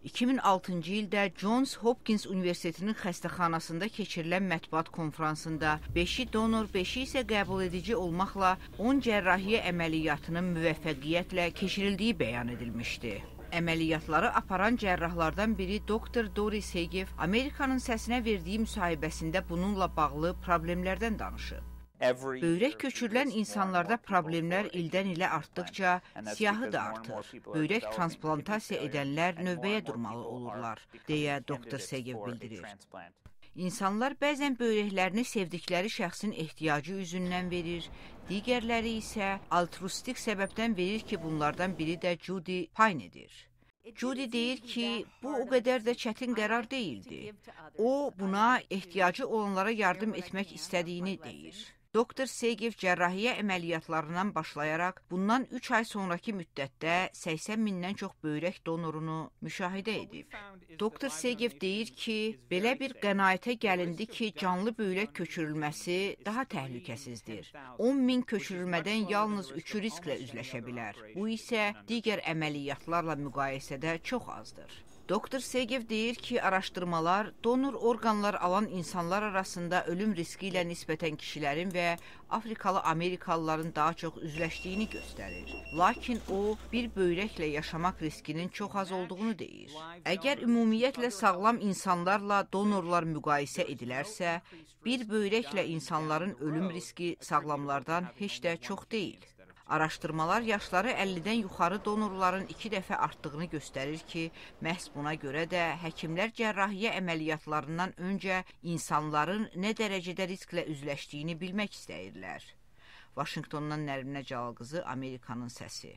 2006-cı ildə Johns Hopkins Universitetinin xəstəxanasında keçirilən mətbuat konfransında 5-i donor, 5-i isə qəbul edici olmaqla 10 cərrahiyyə əməliyyatının müvəffəqiyyətlə keçirildiyi bəyan edilmişdi. Əməliyyatları aparan cərrahlardan biri doktor Dori Segev Amerikanın səsinə verdiyi müsahibəsində bununla bağlı problemlərdən danışıb. Böyrək köçürülən insanlarda problemlər ildən ilə artdıqca siyahı da artır. Böyrək transplantasiya edənlər növbəyə durmalı olurlar, deyə doktor Segev bildirir. İnsanlar bəzən böyrəklərini sevdikləri şəxsin ehtiyacı üzündən verir, digərləri isə altruistik səbəbdən verir ki, bunlardan biri də Judy Payne'dir. Judy deyir ki, bu o qədər də çətin qərar deyildi. O, buna ehtiyacı olanlara yardım etmək istədiyini deyir. Doktor Segev cərrahiyyə əməliyyatlarından başlayaraq bundan 3 ay sonrakı müddətdə 80 mindən çox böyrək donorunu müşahidə edib. Doktor Segev deyir ki, belə bir qənaətə gəlindi ki, canlı böyrək köçürülməsi daha təhlükəsizdir. 10 min köçürülmədən yalnız 3-ü risklə üzləşə bilər. Bu isə digər əməliyyatlarla müqayisədə çox azdır. Doktor Segev deyir ki, araşdırmalar donor orqanlar alan insanlar arasında ölüm riski ilə nisbətən kişilərin və Afrikalı Amerikalıların daha çox üzləşdiyini göstərir. Lakin o, bir böyrəklə yaşamaq riskinin çox az olduğunu deyir. Əgər ümumiyyətlə sağlam insanlarla donorlar müqayisə edilərsə, bir böyrəklə insanların ölüm riski sağlamlardan heç də çox deyil. Araşdırmalar yaşları 50-dən yuxarı donorların 2 dəfə artdığını göstərir ki, məhz buna görə də həkimlər cərrahiyyə əməliyyatlarından öncə insanların nə dərəcədə risklə üzləşdiyini bilmək istəyirlər. Vaşinqtondan Nərminə Cəlalqızı, Amerikanın səsi.